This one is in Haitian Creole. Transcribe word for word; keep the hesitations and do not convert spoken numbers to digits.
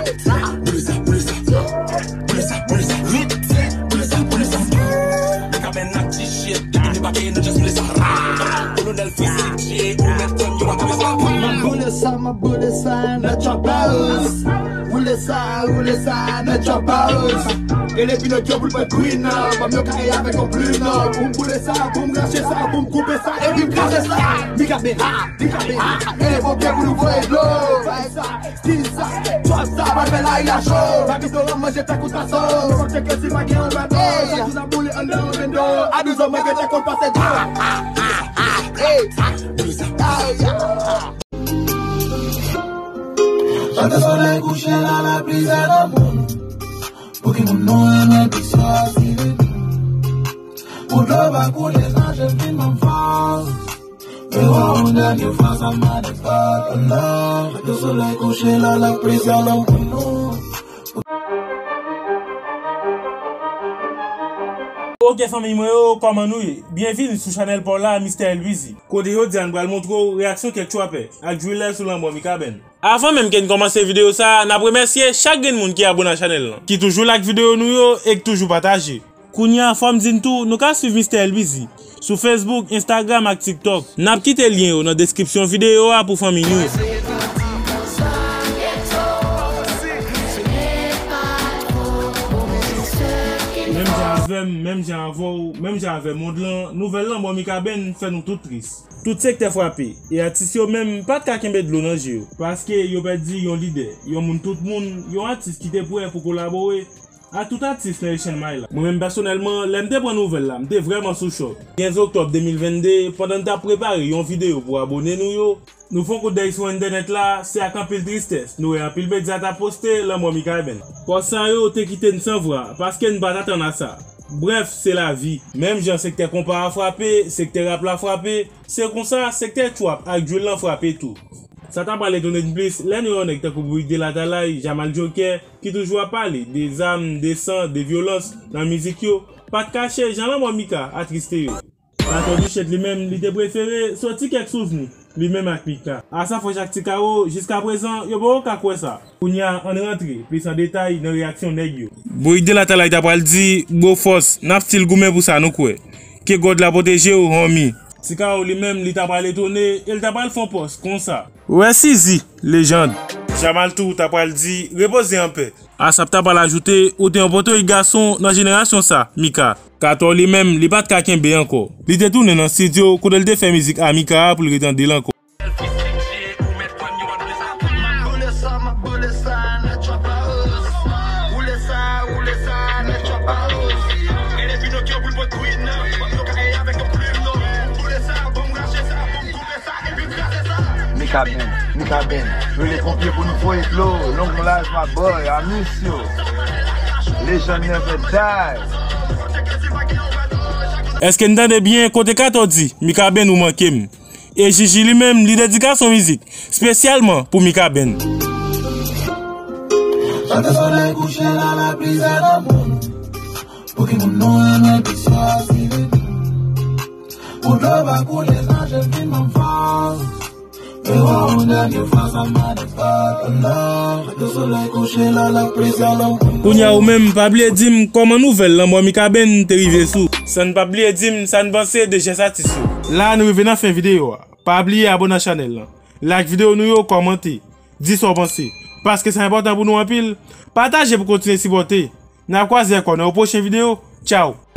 Boule sa, boule sa, boule sa, boule sa, boule sa. Mikaben nan ti shit, depi nou pa peye nou just boule sa. Kolonèl Frisik, ou mèt kòm yo ap boule sa. M ap boule sa, m ap boule sa nan Trap House. Woule sa, woule sa nan Trap House. Rele Pinokyo pou l pran green nan. Ban m yon kaye avèk yon plim nan. Pou m boule sa, pou m rache sa, pou m koupe sa, epi m kraze sa. Mikaben, ha, Mikaben, ha. E bon pye pou nou voye dlo. Bay sa, skin sa, trap sa, pral fè lari a cho. Bagay dlo an manje tankou taso. Fòk tcheke si pa gen yon bato. Sa tou n ap boule anndan yon bendo. A douz an mwen gentan konn pase dlo. Hey, ay, ay. Maten solèy kouche la, lapli fè nan moun. Pou ki moun nou renmen plis yo asire nou. Pou dlo pa koule nan jèn vin manm fòs. Mwen wè yon dènye fwa sa mande padon nan. Maten solèy kouche la, lapli fè nan moun nou. Ok fanmi mwen yo, kòman nou ye? Byenvini sou chanèl pa w la, Mistè Elwizi. Kote jodi a n pral montre w reyaksyon kèk trapè ak driller sou lanmò Mikaben. Avan menm ke n kòmanse videyo sa a, n ap remèsye chak grenn moun ki abone a chanèl lan, ki toujou like videyo nou yo e ki toujou pataje. Kounye a, fò m di n tou, nou ka swiv Mistè Elwizi sou Facebook, Instagram ak TikTok. N ap kite lyen yo nan deskripsyon videyo a pou fanmi nou. Menm jan avè m, menm jan avè w, menm jan avè mond lan, nouvèl lanmò Mikaben fè nou tout tris. Tout sektè frape, e atis yo menm pa t ka kenbe dlo nan je yo, paske yo pèdi yon lidè, yon moun tout moun, yon atis ki te prè pou kolabore ak tout atis nan Asian Mile la. Mwen menm pèsonèlman, lè m te pran nouvèl la, m te vrèman sou chòk. Kenz oktòb de mil vennde, pandan n t ap prepare yon videyo pou abone nou yo, nou fè yon kout dèy sou entènèt la, se ak anpil tristès nou wè anpil medya t ap poste lanmò Mikaben. Fòs sa yo te kite n san vwa, paske n pa t atann a sa. Brèf, se lavi. Menm jan sektè konpa a frape, sektè rap la frape, se konsa sektè trap ak drill lan frape tou. Sa ta pral etone n plis lè nou wè yon nèg tankou Bourik de Latalay, Jamal Joker, ki toujou ap pale de zam, de san, de vyolans nan mizik yo, pa t kache jan lanmò Mika atriste yo. Kato Duchèt li menm, li te prefere soti kèk souvni, li menm ak Mika. Asafwèch ak Ti Kawo, jiskaprezan, yo poko ka kwè sa. Kounye a, ann rantre plis an detay nan reyaksyon nèg yo. Bourik de Latalay ta pral di, gwo fòs, n ap still goumen pou sa nou kwè. Ke God la pwoteje w, homie. Ti Kawo li menm, li ta pral etone, e l ta pral fè yon pòs konsa. Wè Sizi, lejand. Jamal tou ta pral di, repoze an pè. Asap ta pral ajoute, ou te yon pòtorik gason nan jenerasyon sa, Mika. Kato li menm, li pa t ka kenbe ankò. Li te tounen nan estidyo kote l te fè mizik a Mika a pou l retande l ankò. Mikaben, Mikaben, rele ponpye pou nou voye dlo. Long live my boy, I miss you. Legend never die. Èske n tande byen kote Kato di, Mikaben ou manke m? E Jiji li menm, li dedike yon mizik espesyalman pou Mikaben. Maten solèy kouche la, lapli fè nan moun. Pou ki moun nou renmen plis yo asire nou. Pou dlo pa koule nan jèn vin manm fòs. Mwen wè yon dènye fwa sa mande padon nan. Maten solèy kouche la, lapli fè nan moun. Kounye a ou menm, pa bliye di m kòman nouvèl lanmò Mikaben te rive sou. San n pa bliye di m sa n panse de jès atis yo. La nou rive nan fen videyo a. Pa bliye abone a chanèl lan. Like videyo nou yo, kòmante. Di sa w panse. Paske sa enpòtan pou nou anpil. Pataje pou kontinye sipòte. N ap kwaze ankò nan yon pwochen videyo. Tchaw!